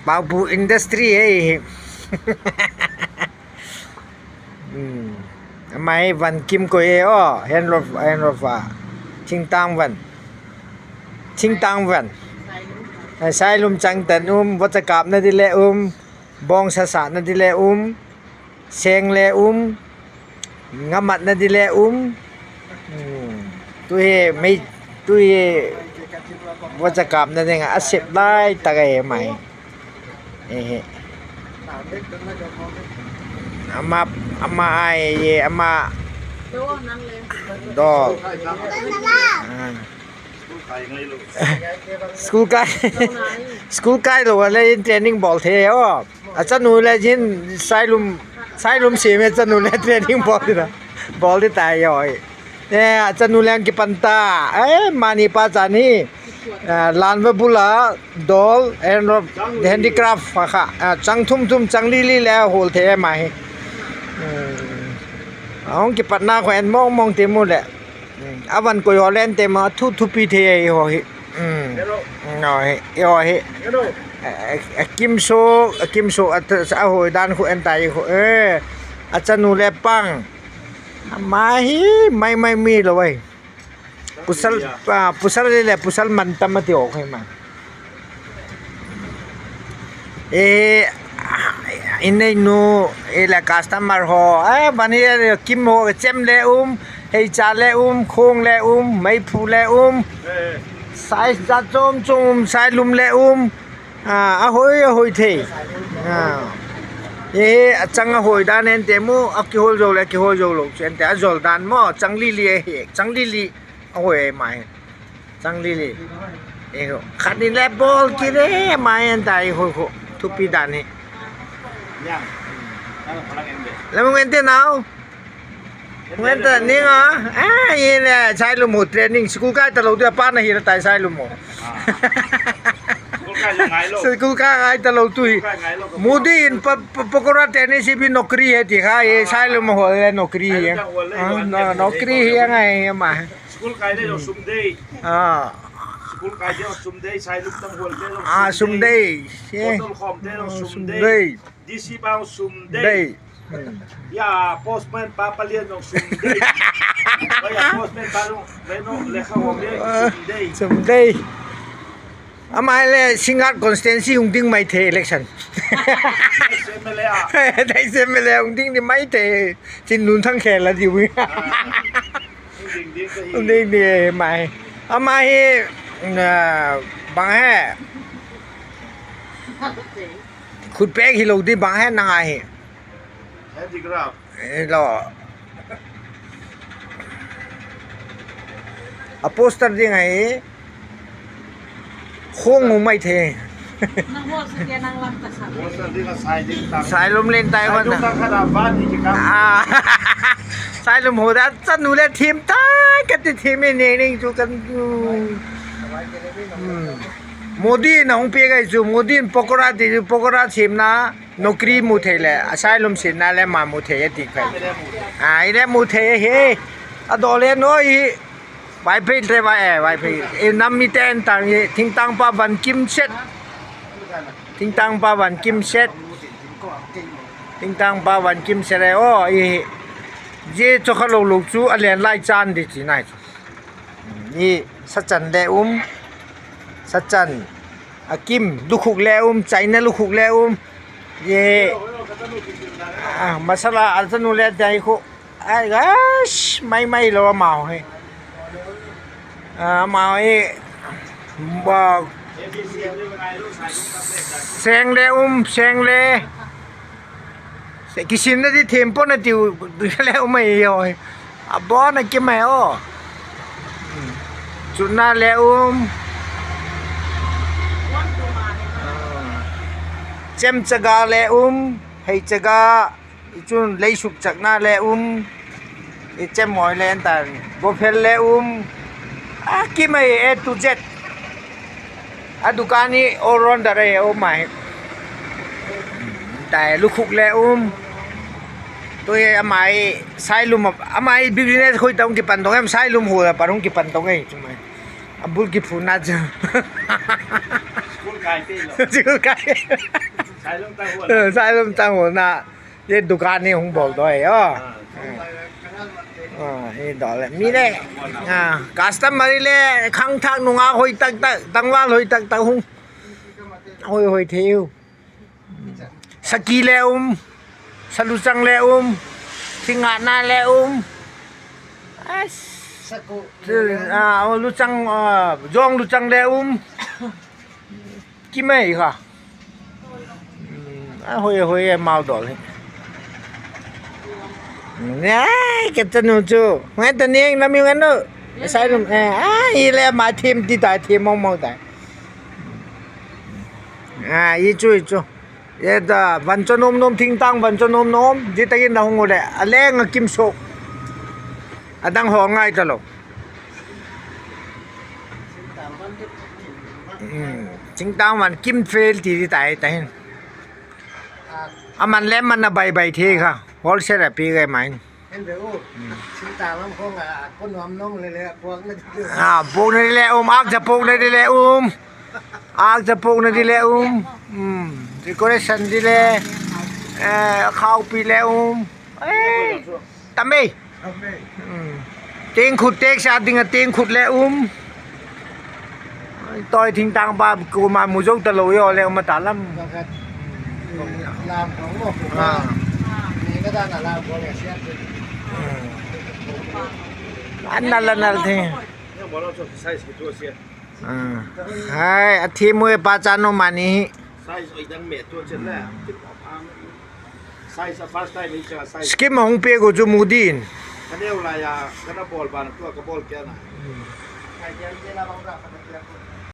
Bao Pu Industry ເອີຍ ອືມ ມາໃຫ້ວັນກິມໂກເອອໍ ແຮນໂຣຟ ແຮນໂຣຟາ ທິງຕາງວັນ ທິງຕາງວັນ ໃຫ້ຊາຍລຸມຈັງຕັນອຸມ ວັດຈະກາບນະດິແລອຸມ ບອງຊາສານະດິແລອຸມ ແຊງແລອຸມ ງາມັດນະດິແລອຸມ ອືມ ຕຸເຮ ໄມ່ ຕຸເຮ ວັດຈະກາບນະດິງ ອາເຊັບໄດ້ຕາໄກໄໝ ເອເຮ ອາມາ ອາມາໄອເຢ ອາມາ ດອ ອາ ສະກູລກາຍ ສະກູລກາຍໂລ ແລະ ເທຣນນິງບອລເທ ອາຈານນູແລ ຍິນ ຊາຍລຸມ ຊາຍລຸມເສມ ອາຈານນູແລ ເທຣນນິງບອລເທ ບອລເທຕາຍອອຍ ແນ່ ອາຈານນູແລ ກິປັນຕາ ເອີ ມານີ ປາຈານີ ອາ ລານວະບຸລາ ດອລ ແອນ ແຮນດີກຣາຟ ຄະ ອາ ຈັງທຸມທຸມ ຈັງລີລີ ແລ ໂຮລເທ ມາ ເອີ ອາ ກິປັນນາ ແຂວນມອງ ມອງເຕມຸແລ ອືມ ອາວັນໂກຍຮອແລນເຕມາ ທຸທຸປີເທ ໂຮເຮ ອືມ ໂຮເຮ ໂຮເຮ ເອີ ກິມໂຊ ກິມໂຊ ອາໂຫຍດານ ຄຸແອນໄຕ ເອີ ອາຈານູແລ ປັງ ມາຮີ ໄມ ໄມມີລະໄວ ປະຊາ ອາ ປະຊາເລ ປະຊາມັນຕະມະຕິອອກໃຫ້ມາ ເອ ອິນເນຍນູ ເອ ລະກາສຕາມາໂຮ ເອ ບານີ ກິມໂຮ ເຈັມແລອຸມ ເຮຈາແລອຸມ ໂຄງແລອຸມ ໄມພູແລອຸມ ເອີ ສາຍຈາໂຈມ ໂຈມ ສາຍລຸມແລອຸມ ອາ ອາໂຫຍ ອາໂຫຍເທ ອາ ເອ ອາຈັງ ອາໂຫຍດາແນນເຕມຸ ອາກິໂຮໂຈ ແລ ກິໂຮໂຈໂລ ເຊນເຕ ອາໂຈລດານມໍ ຈັງລີລີ ເອ ເຮ ຈັງລີລີ ອາໂຫຍ ມາ ຈັງລີລີ ເອໂກ ຄັນນີ້ແຫຼະ ບອລກິເລ ມາອັນຕາຍ ໂຄໂຄ ທຸກປີດານນີ້ ຍັງ ແລ້ວມຶງເອັນເຕີນາວ ເວັນເຕີນີ້ເນາະ ອາ ອີແຫຼະ ຊາຍລົມໂຫດເທຣນນິງ ສະກູກາຍຕະໂລຕຸຍ ປານະຮີລະຕາຍ ຊາຍລົມໂຫດ ສະກູກາຍຕະໂລຕຸຍ ໂມດີນ ປະ ປະ ປະໂກຣາເຕນິຊິບິນນົກກຣີເຮຕິຄາ ເອ ຊາຍລົມໂຫດແລະ ນົກກຣີ ອາ ນົກກຣີ ຍັງໄງ ມາ School kaide jong sumdei. ອ່າ School kaide jong sumdei, sai lum tang hual de jong ອ່າ sumdei. Sumdei. Botol khom de jong sumdei. Sumdei. D C pa jong sumdei. Dei. Ya, postman pa palian jong sumdei. Ya, postman pa jong beno lekha hom de sumdei. Sumdei. ອາມາຍແລະ ຊິງຫາດຄອນສະເຕັນຊີ ຮຸງດິງໄມເທ ເອເລັກຊັນ ໄດ້ເຊັນມາແລ້ວ ໄດ້ເຊັນມາແລ້ວ ຮຸງດິງນີ້ໄມເທ ຊິນນຸນທັງແຂນລະດິວ ອ່າ ຮຸງດິງ ຮຸງດິງນີ້ໄມ ອາມາຍ ເອີ ບາງແຮ ຂຸດແປງຮີໂລງທີ່ບາງແຮນາງອາເຮ Handicraft. ເອີ ລອ ອາໂປສຕາດິງໄອ ໂຄ້ງງູໄມເທ ນາງຫົວສະເກຍນາງລັກຕະສັນ ສາຍລົມເລນໃຕ້ ສາຍລົມເລນໃຕ້ ອາ ສາຍລົມໂຫດ ອາຈານໜູແລະທີມຕາຍກັນຕິທີມເອເນງຈູກັນ ໂມດີນະ ຫົງປີໄກຊູ ໂມດີນ ປະກະລາຕິ ປະກະລາທີມນາ ໂນກຣີມູເທແລະ ອາຊາຍລົມສິນນາແລະ ມາມູເທຍະຕິໄຄ ອາຍແລະມູເທເຮ ອາດໍເລໂນຍ ວາຍເພເທວາແອ ວາຍເພ ເອນຳມີແຕນຕັງເອ ທິງຕັງປາວັນກິມເຊັດ ທິງຕັງປາວັນກິມເຊັດ ທິງຕັງປາວັນກິມເຊັດ ໂອ ເອ ເຢ ໂຈຄະໂລໂລກຊູ ອາແລນລາຍຈານດີຈີນາຍ ນີ້ ສະຈັນແລອຸມ ສະຈັນ ອາກິມ ລຸຄຸກແລອຸມ ໄຈນະລຸຄຸກແລອຸມ ເຢ ອາ ມາສະລາ ອາສະນຸແລໃຈໂຄ ອາ ໄມໄມລະມາວເຮ ອາ ມາວເອ ບໍ່ ແຊງແລອຸມ ແຊງແລ Sè kisin na ti tempo na ti le o mai yo. Abo na ki mai o. Suna le um. Chem chaga le um. Hei chaga. Ichun lei suk chakna le um. Ichem moi le entan. Bofel le um. A ki mai A to Z. A dukan ni all rounder e o mai. Tai lukhuk le um. Toi amai sailum amai business khoi tong ki pan tong em sailum ho la parung ki pan tong e chumai. A bul ki phuna ja. ກາຍເປັນເນາະ ຊື່ກາຍ ສາຍລົມຕາຫົວ ເອີ ສາຍລົມຕາຫົວນະ ເຮັດດຸການນີ້ຫົງບອກດອຍ ເອີ ອ່າ ເອີ ເຮັດດອຍແຫຼະ ມີແຫຼະ ອ່າ ກາສຕຳມາລີແຫຼະ ຄັງທັກນຸງອາ ໂຮຍຕັກຕະ ຕັງວາໂຮຍຕັກຕະ ຫົງ ໂຮຍ ໂຮຍເທວ ສະກີແລອຸມ ສະລຸຈັງແລອຸມ ທິງອານາແລອຸມ ອາ ສະກຸ ອາ ລຸຈັງ ອາ ຢອງລຸຈັງແລອຸມ ກິເມຍຄະ ອາ ໂຮຍ ໂຮຍ ມາວດອລ ເນຍ ເກັບຕະນູຈູ ແມ່ນຕະນິງ ລະມີເງິນເນາະ ໃສ່ນຳ ອາ ອີແລມາທີມຕິຕາຍ ທີມມອງໆຕາຍ ອາ ອີຈູ ອີຈູ ເອດາ ວັນຈະນົມນົມ ທິງຕັງ ວັນຈະນົມນົມ ຈິຕະກິນດາຫົງໂອແດ ອາແລງອາກິມໂຊກ ອາດັງຫໍງາຍຕະຫຼອກ ອືມ ຈິງຕາງວັນກິມເຟລຕີຕາຍຕາຍ ອາມັນແລມມັນອະໃບໃບເທຄະ ວອລເຊດອະປີໄກໄໝ ເຫັນເດີໂອ ອືມ ຊິງຕາງລຳໂພງອະ ຄົນຫອມນົມເລີຍແຫຼະ ພວກນັ້ນ ອາ ພວກນັ້ນແຫຼະອຸມ ອາກຈະພວກນັ້ນແຫຼະອຸມ ອາກຈະພວກນັ້ນແຫຼະອຸມ ອືມ ດີໂກເຣຊັນດີແລ ເອີ ຄາວປີແລອຸມ ເອີ ຕຳເອ ອືມ ເຕັງຂຸດເຕັກຊາຕິງ ເຕັງຂຸດແລອຸມ ຕ່ອຍທິງຕາງບາບກູມາໝູຢົກຕະໂລຍໍແລ້ວມາຕາລຳ ລາມຂອງໂລກ ອາ ນີ້ກໍດ້ານລາມຂອງເອເຊຍ ອືມ ອັນນັ້ນລະນັ້ນເທ ອາ ໃຫ້ອາທິມວຍປາຈານໂນມານີ ສະກິມມາຫົງເປໂກຈູມູດີນ ອືມ.